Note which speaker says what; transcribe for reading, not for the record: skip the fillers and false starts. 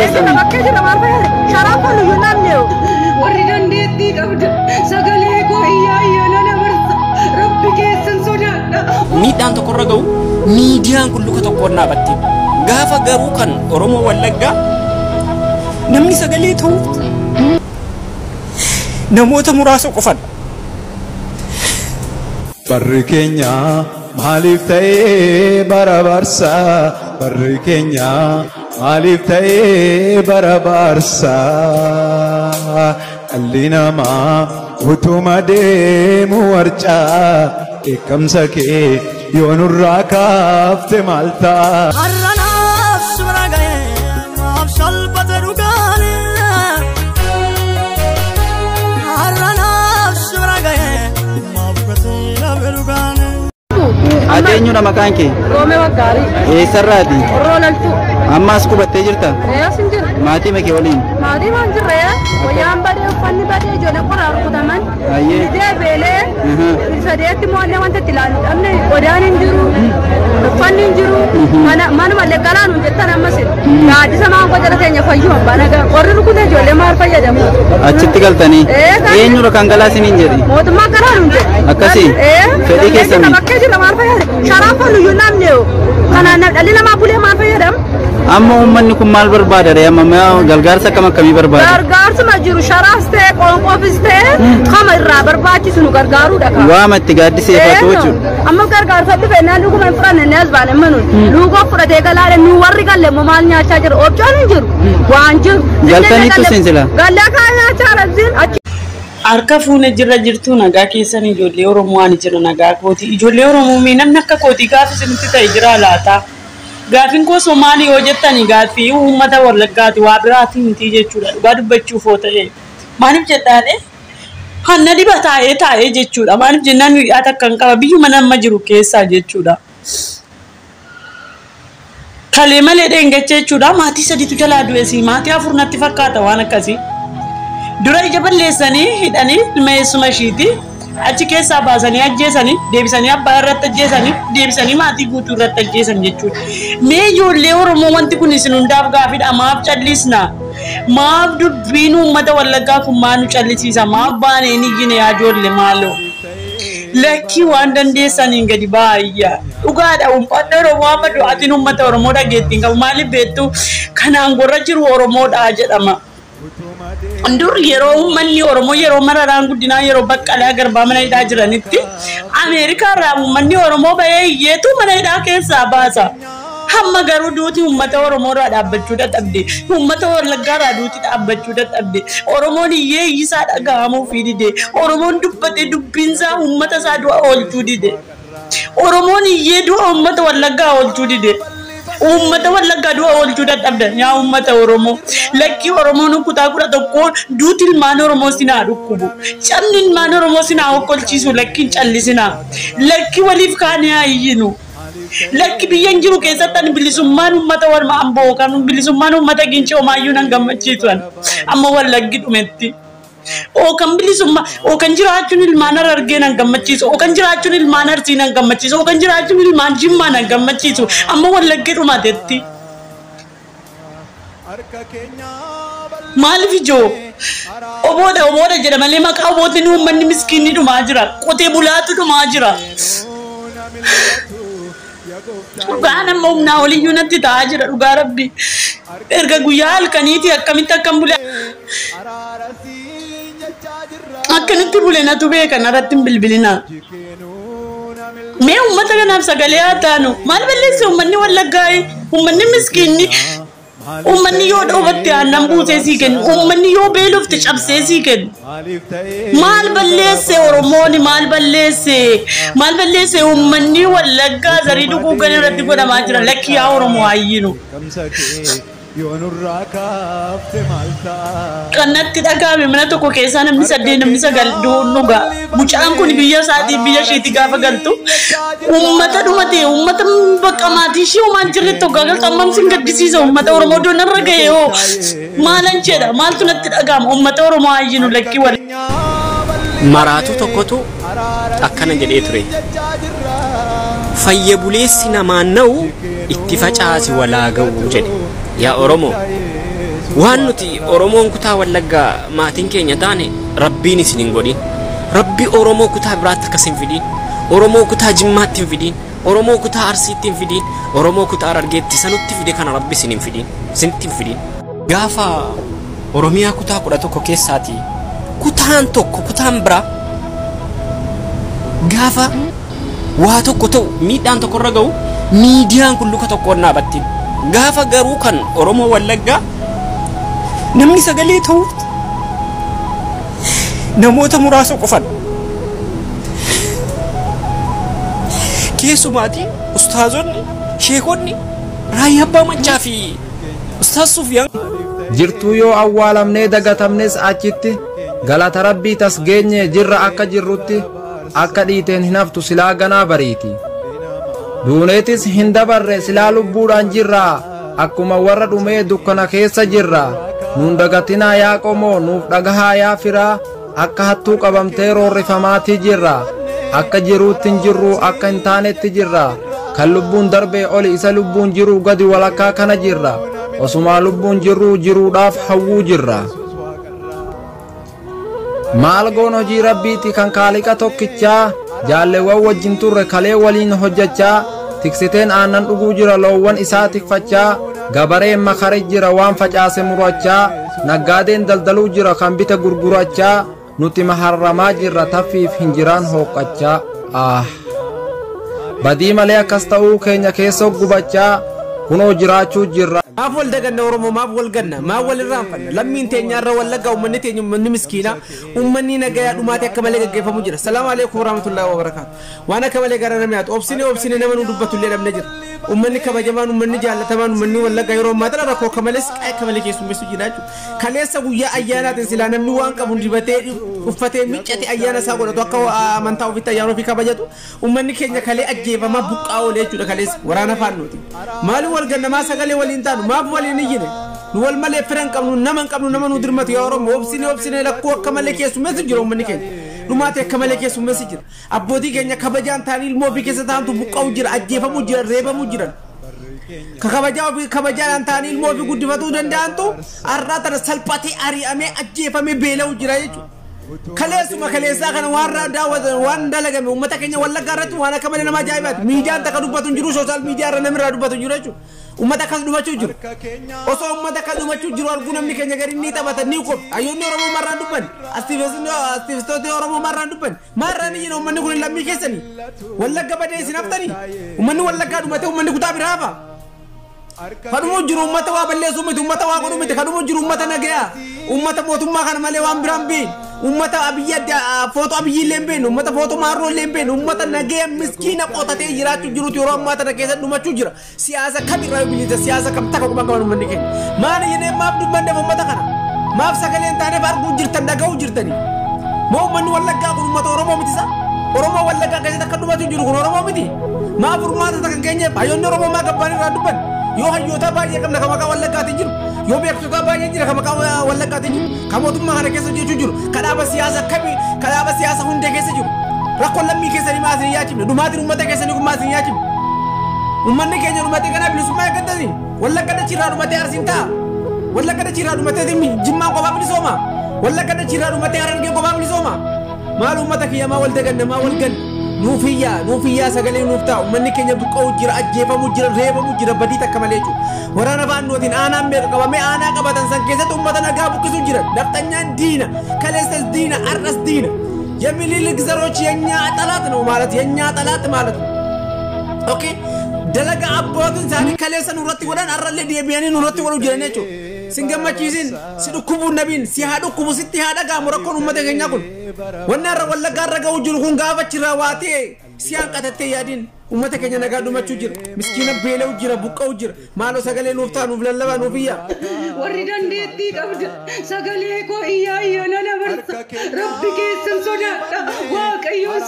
Speaker 1: keessanii.
Speaker 2: Bakkee jira maal fayyada? Sharaa kun iyyuu namni yoo.
Speaker 3: Warri dandeettii qabda sagalee koo iyyaa iyyaa nana barsa rabbi keessan sodaadha.
Speaker 4: Miidhaan tokko irra ga'u miidiyaan kun luka tokkoon dhaabatti. Gaafa garuu kan Oromoo Wallaggaa namni sagalee ta'u namoota muraasa qofadha.
Speaker 5: Barri keenya maaliif ta'ee bara barsa? Barri keenya maaliif ta'ee bara barsa? Dhalli namaa utuma deemu warcaa dheekkamsa kee yoo nurraa kaafte maal ta'a?
Speaker 6: Har'anaaf si bira ga'ee maaf salphate dhugaane. Har'anaaf si bira ga'ee maaf gatii dhabe dhugaane.
Speaker 1: Ati eenyudha maqaan kee?
Speaker 2: Roomee Waggaarii.
Speaker 1: Eessarraati?
Speaker 2: Qorroo laltuu.
Speaker 1: Ammaas qubattee jirta?
Speaker 2: Eeyyas hin jiru.
Speaker 1: Maatii kee waliin?
Speaker 2: Maatii waan jirre wayyaan badee uffanni badee ijoollee qoraa rukutaman.
Speaker 1: Ayyee.
Speaker 2: Midee beelee. Sadeetti mo'annee wanta itti ilaalu dhabne qodaan hin jiru. Uffanni hin jiru. Manuma galaa nuun jettan ammas. Gaaddisa maangoo jala keenya fayyuu abbaa nagaa. Qorri rukutee ijoollee maal fayyadamu?
Speaker 1: Achitti galtanii?
Speaker 2: Ee,
Speaker 1: Eenyudha kan galaa isiniin jedhe?
Speaker 2: Mootummaa galaa nuun jedhe.
Speaker 1: Akkasii?
Speaker 2: Ee.
Speaker 1: Fedhii keessanii?
Speaker 2: Bakkee jira maal fayyada? Sharaan kun iyyuu namni yoo. Kanaan dhalli namaa bulee maal fayyadamu?
Speaker 1: Amma uummanni kun maal barbaada ree? Amma gargaarsa akkam akkamii barbaada?
Speaker 2: Gargaarsuma jiru sharaas ta'e qoonqoofis ta'e kama irraa barbaachisu nu gargaaruudha kaa.
Speaker 1: Waama itti gaaddiseeffatu jechuudha.
Speaker 2: Amma gargaarsa dhufe naan dhuguma hin fudhanne ni as baane manuun. Luugoo fudhatee galaadhe nu warri galle immoo maal nyaachaa jiru? Obcoon hin jiru. Waan jiru.
Speaker 1: Galtaniitu isin sila?
Speaker 2: Gallee kaa nyaachaa rabsiin achi.
Speaker 7: Harka fuune jirra jirtu nagaa keessan ijoollee Oromoo ani jira nagaa kooti. Ijoollee Oromoo mee namni akka kootii gaafa isinitti ta'e jira laata? Gaafiin koo Somaalii yoo jettani gaaffii uummata Wallaggaati waa biraati miti jechuudha. Dhugaa dubbachuuf yoo ta'e. Maaliif jedhaane? Hanna dhiba taa'ee taa'ee jechuudha. Maaliif jennaan hidhaa takka hin qaba biyyuma nama jiru keessaa jechuudha. Kalee malee dheengacha jechuudha. Maatii sadiitu jalaa du'e si maatii afur natti fakkaata waan akkasii. Dura ija balleessanii hidhanii ilma eessuma ishiiti. Achi keessaa baasanii ajjeesanii deebisanii abbaa irratti ajjeesanii deebisanii maatii guutuu irratti ajjeesan jechuudha. Mee ijoollee Oromoo wanti kun isin hundaaf gaafidha. Maaf callisna? Maaf dubbiin uummata Wallaggaa kun maal nu callisiisa? Maaf baanee ni iyyine yaa ijoollee maaloo? Lakkii waan dandeessaniin gadi baay'ee. Dhugaadha uummanni Oromoo amma du'aatiin uummata Oromoo dhageettiin qabu. Maaliif beektu? Kanaan gorra jiru Oromoodha jedhama. Dur yeroo uummanni Oromoo yeroo Mararaan Guddinaa yeroo Baqqalaa Garbaa mana hidhaa jiranitti Ameerikaa irraa uummanni Oromoo bahee hiyyeetu mana hidhaa keessaa baasa. Hamma garuu duuti uummata Oromoo irraa dhaabbachuu dadhabde. Uummata Wallaggaa irraa duuti dhaabbachuu dadhabde. Oromoon hiyyee iyyisaa dhaga'amuufii dide. Oromoon dubbatee dubbiinsaa uummata isaa du'a oolchuu dide. Oromoon hiyyee du'a uummata Wallaggaa oolchuu dide. Uummata Wallaggaa du'a oolchuu dadhabde yaa uummata Oromoo. Lakkii Oromoon kutaa 11 duuti ilmaan Oromoo sinaa dhukkubu. Cabni ilmaan Oromoo sinaa okkolchiisu lakkiin callisinaa. Lakkii waliif kaanee haa iyyinu. Lakki biyya hin jiru keessatti ani bilisummaan uummata walma amboo kan bilisummaan uummata gincii homaayyuu nan gammachiisu ani. Amma Wallaggi dhumetti. Ookan bilisummaa ookan jiraachuun ilmaan Harargee nan gammachiisu ookan jiraachuun ilmaan Arsii nan gammachiisu ookan jiraachuun ilmaan Jimmaa nan gammachiisu amma Wallaggi dhumatetti. Maaliif ijoo? Oboodha oboodha jedha malee maqaa obootiin uummanni miskiinni dhumaa jira. Qotee bulaatu dhumaa jira. Dhugaa nama humnaa oliyyuu natti ta'aa jira dhugaa rabbi. Erga guyyaa halkaniiti akkamitti akkam bule. Akkanitti bule natu beeka narratti hin bilbilinaa. Mee uummata kanaaf sagalee haa taanu. Maal balleesse uummanni Wallaggaa uummanni miskiinni uummanni yoo dhoobatti aannan buusee sii kennu uummanni yoo beelofte cabsee sii kennu. Maal balleesse Oromoon maal balleesse maal balleesse uummanni Wallaggaa zarii duguuggan irratti godhamaa jira lakki yaa Oromoo hayyinu. Kannatti dhaga'ame mana tokko keessaa namni 8 namni 9 du'uun dhugaa. Mucaan kun biyya isaatii biyya isheetti gaafa galtu uummata dhumate uummata bakka maatii ishee homaan jirretti hoggaa galtu ammam sin gaddisiisa uummata Oromoo iddoo narra ga'e hoo maalan jedha maaltu natti dhaga'ama uummata Oromoo hayyinu lakkii wal.
Speaker 4: Maraatu tokkotu akkana jedhee ture. Fayya buleessi namaan na'u itti facaasi walaa ga'u jedhe. Yaa Oromoo Waan nuti Oromoon kutaa Wallaggaa maatiin keenya taane Rabbiin isin hin godhin. Rabbi Oromoo kutaa biraatti akkas hin fidin. Oromoo kutaa Jimmaatti hin fidin. Oromoo kutaa Arsiitti hin fidin. Oromoo kutaa Harargeetti sanutti fide kana Rabbi isin hin fidin. Isinitti hin fidin. Gaafa Oromiyaa kutaa 11 keessaati kutaan tokko kutaan biraa gaafa waa tokko ta'u miidhaan tokko irra ga'u miidiyaan kun luka tokkoon dhaabattiin. Gaafa garuu kan Oromoo Wallaggaa namni sagalee ta'u namoota muraasa qofan. Keessumaatii ustaazonni, sheekonni, Raayyaa Abbaa Maccaa fi Ustaaz Sufiyaan.
Speaker 8: Jirtuu yoo awwaalamnee dagatamnes achitti galata Rabbii tas geenye jirra akka jirrutti akka dhiiteen hin haftu silaa ganaa bariiti. Duuneetis hin dabarre silaa lubbuudhaan jirra akkuma warra dhumee dukkana keessa jirra. Nuun dagatinaa yaa qomoo nuuf dhagahaa yaa firaa akka hattuu qabamtee roorrifamaatii jirra. Akka jiruutti hin jirru akka hin taanetti jirra. Kan lubbuun darbee oli isa lubbuun jiru gadi walakkaa kana jirra. Osumaa lubbuun jirru jiruudhaaf hawwuu jirra. Maal goon hojii Rabbiiti kan kaaliqa tokkichaa jaalleewwan wajjin turre kalee waliin hojjechaa tiksiteen aannan dhuguu jira loowwan isaa tikfachaa gabareen makare jira waan facaase murachaa naggaadeen daldaluu jira kan bite gurgurachaa nuti maharramaa jirra taffiif hin jiraan hooqqachaa. Ah, badii malee akkas ta'uu keenya keessa gubachaa kunoo jiraachuu jirra.
Speaker 9: Maaf wal daganna Oromoo, maaf wal ganna, maaf wal irraanfanna. Lammiin teenya irra Wallaggaa uummanni teenya uummanni miskiina, uummanni nagayaa dhumaatii akka malee gaggeeffamu jira. Salaamu alaikum warahmatullahi wabarakaatu. Waan akka malee gara nama nyaatu obsine obsine nama nu dubbatu illee dhabne jira. Uummanni kabajamaan, uummanni jaallatamaan, uummanni Wallaggaa yeroo ammaa tana rakkoo akka malee siqaa akka malee keessummeessu jira jechuudha. Kaleessa guyyaa ayyaanaatiin silaa namni waan qabu dibatee uffatee miccatee ayyaana isaa godhatu akka amantaa ofiitti ayyaana ofii kabajatu uummanni keenya kalee ajjeefamaa buqqaa oolee jechuudha kaleessa waraana faannooti. Maaliif wal gannamaa sagalee waliin taanu maaf waliin iyyine nu wal malee fira hin qabnu nama hin qabnu nama nu dirmatu yaa Oromoo obsine obsine lakkoo akka malee keessummeessu jira uummanni keenya. Dhumaatee akka malee keessummeessu jira. Abbootii keenya kabajaan ta'anii ilmoo ofii keessa taa'antu buqqa'u jira ajjeefamuu jira reebamuu jiran. Ka kabajaa ofii kabajaadhaan ta'anii ilmoo ofii guddifatuu danda'antu har'aa tana salphatee ari'amee ajjeefamee beela'u jira jechuudha. Kaleessuma kaleessaa kana waan daawwatan waan dalagame uummata keenya Wallaggaa irratti waan akka malee nama ajaa'ibaati. Miidiyaan takka dubbatu hin jiru sooshaal miidiyaa irra namni irraa dubbatu hin jiru jechuudha. Uummata akkas dhumachuu jiru. Osoo uummata akkas dhumachuu jiru arguu namni keenya gadi ni taphata ni qofa. Hayyoonni Oromoo marraan dubban. Astiivistoonni Oromoo marraan dubban. Marraan iyyina uummanni kun lammii keessanii. Wallagga badee isin haftanii. Uummanni Wallaggaa dhumatee uummanni kutaa biraa hafa. Kadhumuu jiru uummata waa balleessuu miti uummata waa godhuu miti kadhumuu jiru uummata nagayaa. Uummata mootummaa kana malee waan biraan beeyin. Uummata Abiyyi adda footoo Abiyyi illee hin beeknu uummata footoo Maarroo illee hin beeknu uummata nagaya miskiina qotatee jiraachuu jirutu yeroo ammaa tana keessa dhumachuu jira. Siyaasa kam irraa bilisa siyaasa kam takka quban qaban uummanni keenya. Maali jennee maaf dubbanneef uummata kana? Maaf sagalee hin taaneef arguu jirtan dhaga'uu jirtanii? Moo uummanni Wallaggaa kun uummata Oromoo miti isa? Oromoo Wallaggaa keessatti akka dhumachuu jiru kun Oromoo miti? Maaf furmaata takka hin keenyeef hayyoonni Oromoo maa gabbaan irraa dubban? Yoo hayyoota baay'ee qabna kan maqaa Wallaggaatiin jiru. Yoo beektota baay'ee jira kan maqaa Wallaggaatiin jiru. Kan mootummaa kana keessa hojjechuu jiru. Kan dhaaba siyaasa kamii kan dhaaba siyaasa hundee keessa jiru. Rakkoon lammii keessanii maas hin yaachifne. Dhumaatiin uummata keessanii kun maas hin yaachifne. Uummanni keenya dhumatee kanaa bilisummaa eeggatanii. Wallagga dachiirraa dhumatee Arsiin ta'a. Wallagga dachiirraa dhumatee Jimmaan qofaa bilisooma. Wallagga dachiirraa dhumatee Harargeen qofaa bilisooma. Maal uummata kiyya maa wal daganna maa wal ganna. Nuuf iyyaa nuuf iyyaa sagalee nuuf ta'a. Uummanni keenya buqqa'uu jira ajjeefamuu jira reebamuu jira badii takka malee jechuudha. Waraana faannootiin aanaan meeqa qabamee aanaa qabatan san keessatti uummata nagaa buqqisuu jira. Nafxanyaan diina kaleessas diina har'as diina. የሚኒልክ ዘሮች የኛ ጠላት ነው ማለት የኛ ጠላት ማለት ነው። ኦኬ ደለጋ አባቱን ሳኒ ከሌሰ ኑረቲ ጎዳን አረለ ዲቢያኒ ኑረቲ ጎዱ ጅረኔ ቹ ሲንገመቺሲን ሲዱኩቡ ነቢን ሲሃዱኩቡ ሲቲ ሃደጋ ሙረኮን ኡመተ ከኛ ኩን ወናረ ወለጋ ረገው ጅሩ ኩን ጋፈች ራዋቴ ሲያንቀተተ ያዲን ኡመተ ከኛ ነጋ ዱመቹ ጅር ምስኪነ ቤለው ጅረ ቡቀው ጅር ማሎ ሰገሌ ኑፍታ ኑፍ ለለባ ኑፍያ
Speaker 3: Warri dandeettii qabda sagalee koo iyyaa iyyaa nana barsa Rabbi keessan sodaadha Waaqayyoon.